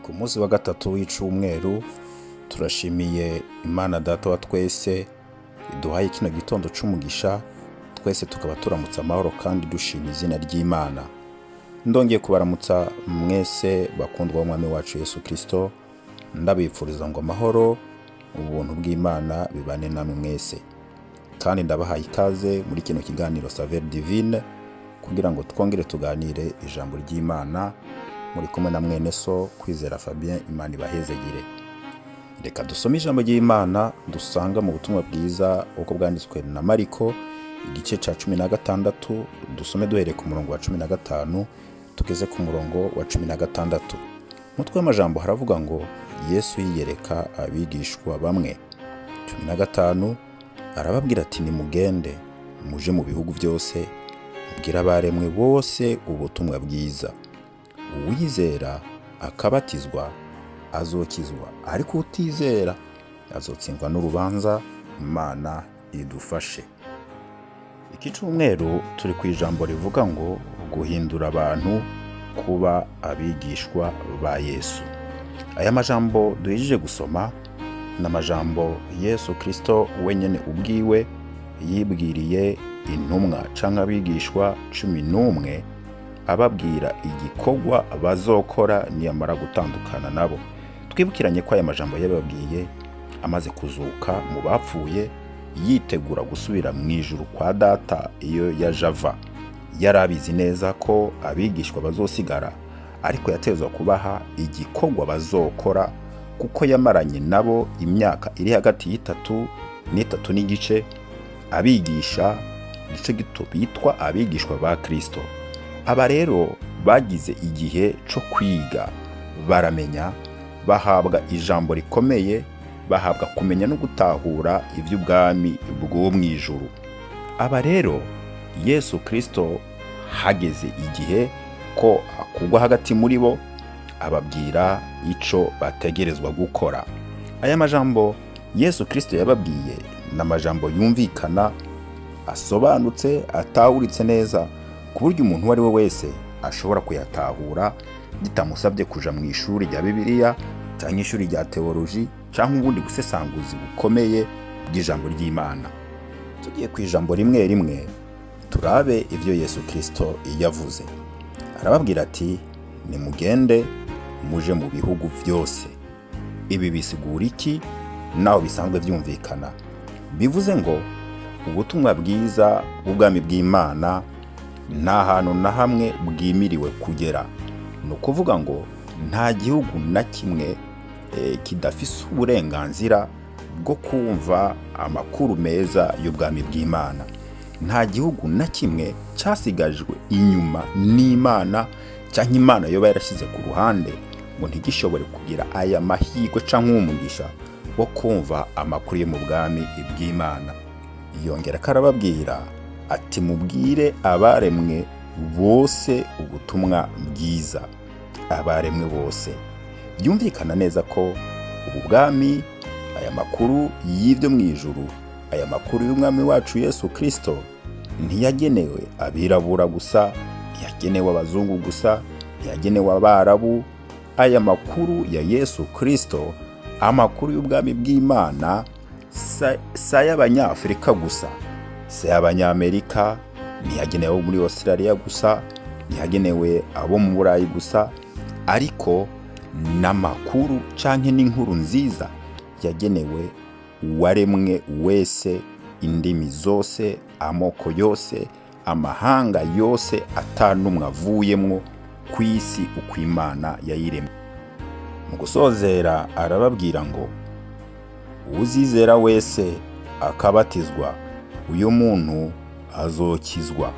Ku munsi wa gatatu w'icumweru, turashimiye Imana Data wa twese iduhaye kino gitondo c'umugisha, twese tukaba turamutse amahoro kandi dushima izina ry'Imana. Ndongeye kubaramutsa mwese bakundwa b'Umwami wacu Yesu Kristo, ndabipfuriza ngo amahoro, ubuntu bw'Imana bibane namwe mwese. Kandi ndabahaye ikaze muri kino kiganiro Saveur Divine kugira ngo twongere tuganire ijambo ry'Imana. Muri kumwe na mwene so Kwizera Fabien. Imana ibahezegire. Reka dusome ijambo ry'Imana dusanga mu butumwa bwiza uko bwanditswe na Mariko, igice cya 16. Dusome duhereye ku murongo wa 15 tugeze ku murongo wa 16. Umutwe w'amajambo haravuga ngo: "Yesu yiyereka abigishwa bamwe." 15, arababwira ati: "Nimugende muje mu bihugu byose, mubwire abaremwe bose ubutumwa bwiza. Uwizera akabatizwa azokizwa, ariko utizera azotsindwa n'urubanza." Imana idufashe. Iki cyumweru turi ku ijambo rivuga ngo guhindura abantu kuba abigishwa ba Yesu. Aya majambo duhejeje gusoma ni amajambo Yesu Kristo wenyine ubwiwe yibwiriye intumwa canke abigishwa 11, ababwira igikorwa bazokora niyamara gutandukana nabo. Twibukiranye ko aya majambo yababwiye amaze kuzuka mu bapfuye, yitegura gusubira mu ijuru kwa Data iyo yaje ava. Yari abizi neza ko abigishwa bazosigara, ariko yatezwa kubaha igikorwa bazokora, kuko yamaranye nabo imyaka iri hagati y'itatu n'itatu n'igice abigisha. Nicyo gito bitwa abigishwa ba Kristo. Aba rero bagize igihe cyo kwiga, baramenya, bahabwa ijambo rikomeye, bahabwa kumenya no gutahura iby'ubwami bwo mu ijuru. Aba rero, Yesu Kristo hageze igihe ko akugwa hagati muri bo, ababwira ico bategerezwa gukora. Aya majambo Yesu Kristo yababwiye ni amajambo yumvikana, asobanutse, atahuritse neza, ku buryo umuntu uwo ari we wese ashobora kuyatahura bitamusabye kuja mu ishuri rya Bibiliya cyangwa ishuri rya teoloji cyangwa ubundi busesanguzi bukomeye bw'ijambo ry'Imana. Tugiye ku ijambo rimwe rimwe, turabe ibyo Yesu Kristo yavuze. Arababwira ati: "Nimugende muje mu bihugu byose." Ibi bisigura iki? Naho bisanzwe byumvikana, bivuze ngo ubutumwa bwiza bw'ubwami bw'Imana nta hantu na hamwe bwimiriwe kugera. Ni ukuvuga ngo nta gihugu na kimwe kidafise uburenganzira bwo kumva amakuru meza y'ubwami bw'Imana. Nta gihugu na kimwe cyasigajwe inyuma n'Imana, cyangwa Imana yoba yarashyize ku ruhande ngo ntigishobore kugira aya mahirwe cyangwa umugisha wo kumva amakuru yo mu bwami bw'Imana. Yongera ko arababwira ati: "Mubwire abaremwe bose ubutumwa bwiza." Abaremwe bose, byumvikana neza ko ubu bwami, aya makuru y'ibyo mu ijuru, aya makuru y'Umwami wacu Yesu Kristo, ntiyagenewe abirabura gusa, ntiyagenewe abazungu gusa, ntiyagenewe abarabu. Aya makuru ya Yesu Kristo, amakuru y'ubwami bw'Imana, si ay'Abanyafurika gusa, si ay'Abanyamerika, ntiyagenewe abo muri Australia gusa, ntiyagenewe abo mu Burayi gusa, ariko n'amakuru canke n'inkuru nziza yagenewe uwaremwe wese, indimi zose, amoko yose, amahanga yose, atanumwe avuyemwo ku isi uko Imana yayiremye. Mu gusozera arababwira ngo: "Uwuzizera wese akabatizwa, uyu muntu azokizwa."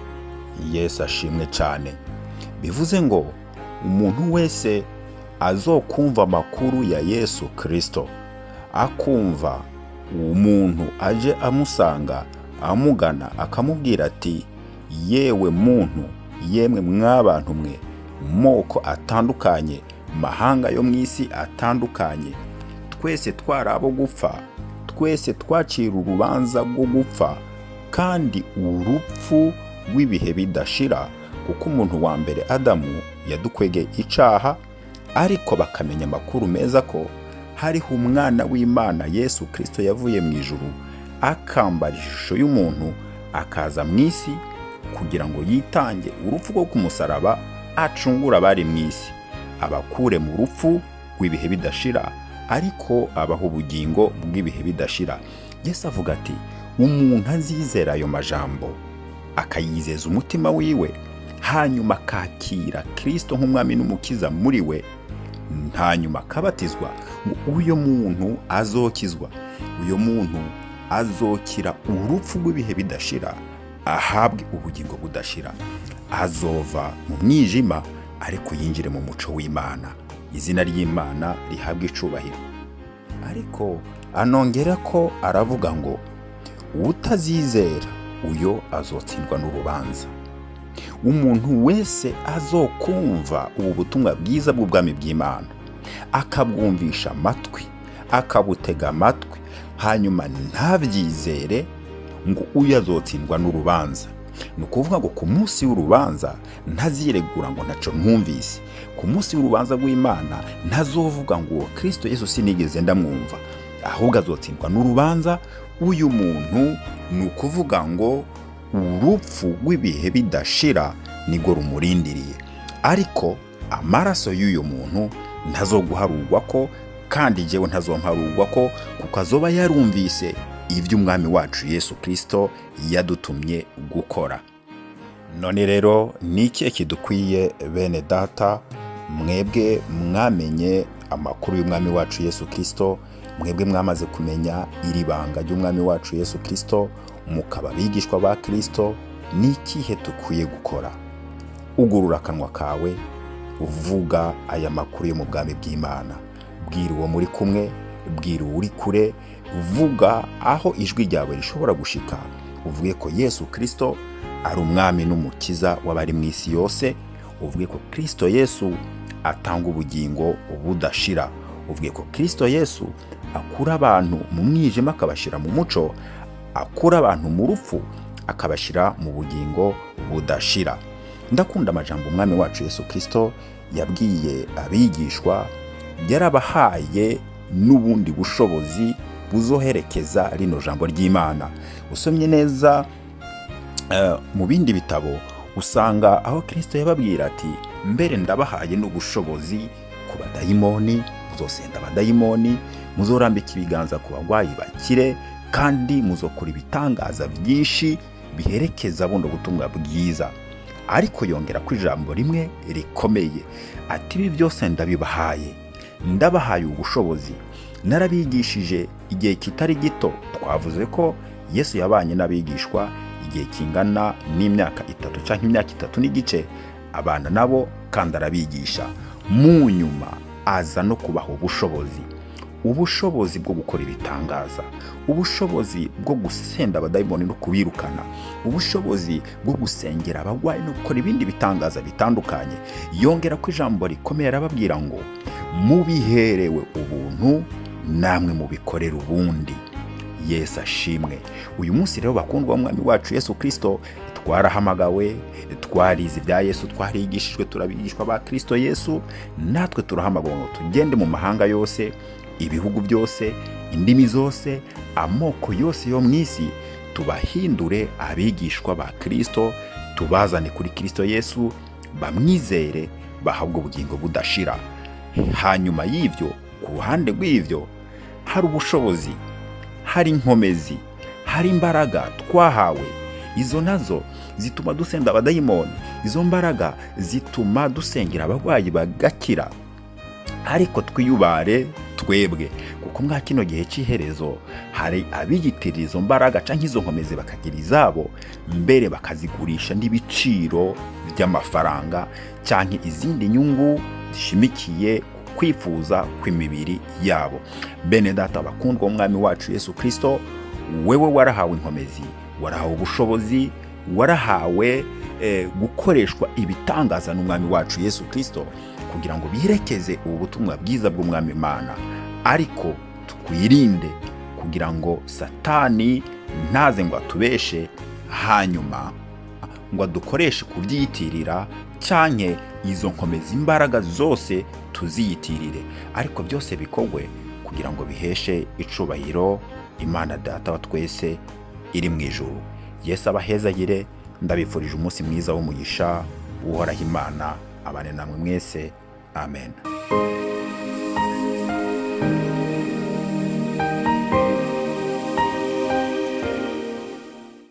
Yesu ashimwe cyane. Bivuze ngo umuntu wese azokumva amakuru ya Yesu Kristo, akumva umuntu aje amusanga, amugana, akamubwira ati: "Yewe muntu, yemwe mwabantu mwe, moko atandukanye, mahanga yo mu isi atandukanye, twese twari abo gupfa, twese twacira urubanza rwo gupfa kandi urupfu rw'ibihe bidashira, kuko umuntu wa mbere Adamu yadukwegeye icaha, Ariko bakamenya amakuru meza ko hariho umwana w'Imana Yesu Kirisito yavuye mu ijuru, akambara ishusho y'umuntu, akaza mu isi kugira ngo yitange urupfu rwo ku musaraba, acungure abari mu isi, abakure mu rupfu rw'ibihe bidashira, ariko abaha ubugingo bw'ibihe bidashira. Yesu avuga ati: "Umuntu azizera ayo majambo, akayizeza umutima wiwe, hanyuma akakira Kirisito nk'umwami n'umukiza muri we, hanyuma akabatizwa, ngo uyu muntu azokizwa, uyu muntu azokira urupfu rw'ibihe bidashira, ahabwe ubugingo budashira, azova mu mwijima ariko yinjire mu muco w'Imana." Izina ry'Imana rihabwe icubahiro. Ariko anongera ko aravuga ngo: "Utazizera uyo azotsindwa n'urubanza." Umuntu wese azokumva ubu butumwa bwiza bw'ubwami bw'Imana, akabwumvisha amatwi, akabutega amatwi, hanyuma ntabyizere, ngo uyu azotsindwa n'urubanza. Ni ukuvuga ngo ku munsi w'urubanza ntaziregura ngo ntaco ntumvise. Ku munsi w'urubanza rw'Imana ntazovuga ngo uwo Kirisito Yesu sinigeze ndamwumva, ahubwo azotsindwa n'urubanza. Uyu muntu, ni ukuvuga ngo urupfu rw'ibihe bidashira nibwo rumurindiriye, ariko amaraso y'uyu muntu ntazoguharurwa ko, kandi jyewe ntazomparurwa ko, kuko azoba yarumvise iby'umwami wacu Yesu Kirisito yadutumye gukora. None rero ni ikihe kidukwiye, bene data, mwebwe mwamenye amakuru y'umwami wacu Yesu Kirisito, mwebwe mwamaze kumenya iri banga ry'umwami wacu Yesu Kirisito, mukaba abigishwa ba Kirisito? Ni ikihe dukwiye gukora? Ugurura akanwa kawe, uvuga aya makuru yo mu bwami bw'Imana. Bwira uwo muri kumwe, bwira uwo uri kure, vuga aho ijwi ryawe rishobora gushika, uvuge ko Yesu Kirisito ari umwami n'umukiza w'abari mu isi yose, uvuge ko Kirisito Yesu atanga ubugingo budashira, uvuge ko Kirisito Yesu akura abantu mu mwijima akabashyira mu muco, akura abantu mu rupfu akabashyira mu bugingo budashira. Ndakunda amajambo umwami wacu Yesu Kirisito yabwiye abigishwa. Yarabahaye n'ubundi bushobozi buzoherekeza rino jambo ry'Imana. Usomye neza mu bindi bitabo, usanga aho Kirisito yababwira ati: "Mbere ndabahaye n'ubushobozi ku badayimoni, muzosenda abadayimoni, muzorambika ibiganza ku barwayi bakire, kandi muzokora ibitangaza byinshi biherekeza buno butumwa bwiza." Ariko yongera ko ijambo rimwe rikomeye ati: "Ibi byose ndabibahaye, ndabahaye ubushobozi, narabigishije igihe kitari gito." Twavuze ko Yesu yabanye n'abigishwa igihe kingana n'imyaka 3 cyangwa imyaka 3 n'igice, abana nabo kandi arabigisha. Mu nyuma aza no kubaha ubushobozi, ubushobozi bwo gukora ibitangaza, ubushobozi bwo gusenda abadayimoni no kubirukana, ubushobozi bwo gusengera abarwayi no gukora ibindi bitangaza bitandukanye. Yongera ko ijambo rikomeye, arababwira ngo: "Mubiherewe ubuntu, namwe mubikorere ubundi." Yesu ashimwe. Uyu munsi rero, bakundwa b'umwami wacu Yesu Kirisito, twarahamagawe, twarize ibya Yesu, twarigishijwe, turabigishwa ba Kirisito Yesu. Natwe turahamagawe ngo tugende mu mahanga yose, ibihugu byose, indimi zose, amoko yose yo mu isi, tubahindure abigishwa ba Kirisito, tubazane kuri Kirisito Yesu, bamwizere, bahabwe ubugingo budashira. Hanyuma y'ibyo, ku ruhande rw'ibyo, hari ubushobozi, hari inkomezi, hari imbaraga twahawe. Izo nazo zituma dusenda abadayimoni, izo mbaraga zituma dusengera abarwayi bagakira. Ariko twiyubare twebwe, kuko mwa kino gihe cy'iherezo hari abiyitirira izo mbaraga cyangwa izo nkomezi, bakagira izabo, mbere bakazigurisha n'ibiciro by'amafaranga cyangwa izindi nyungu zishimikiye ku kwifuza kw'imibiri yabo. Bene data bakundwa w'umwami wacu Yesu Kirisito, wewe warahawe inkomezi, warahawe ubushobozi, warahawe gukoreshwa ibitangaza n'umwami wacu Yesu Kirisito kugira ngo biherekeze ubu butumwa bwiza bw'umwami Imana. Ariko twirinde kugira ngo Satani ntaze ngo atubeshe, hanyuma ngo adukoreshe kubyiyitirira, cyanke izo nkomezi, imbaraga zose tuzikoreshe mu buryo butari bwo. Tuziyitirire, ariko byose bikorwe kugira ngo biheshe icubahiro Imana Data wa twese iri mu ijuru. Yesu abahezagire. Ndabifurije umunsi mwiza w'umugisha. Uhoraho Imana abane namwe mwese. Amen.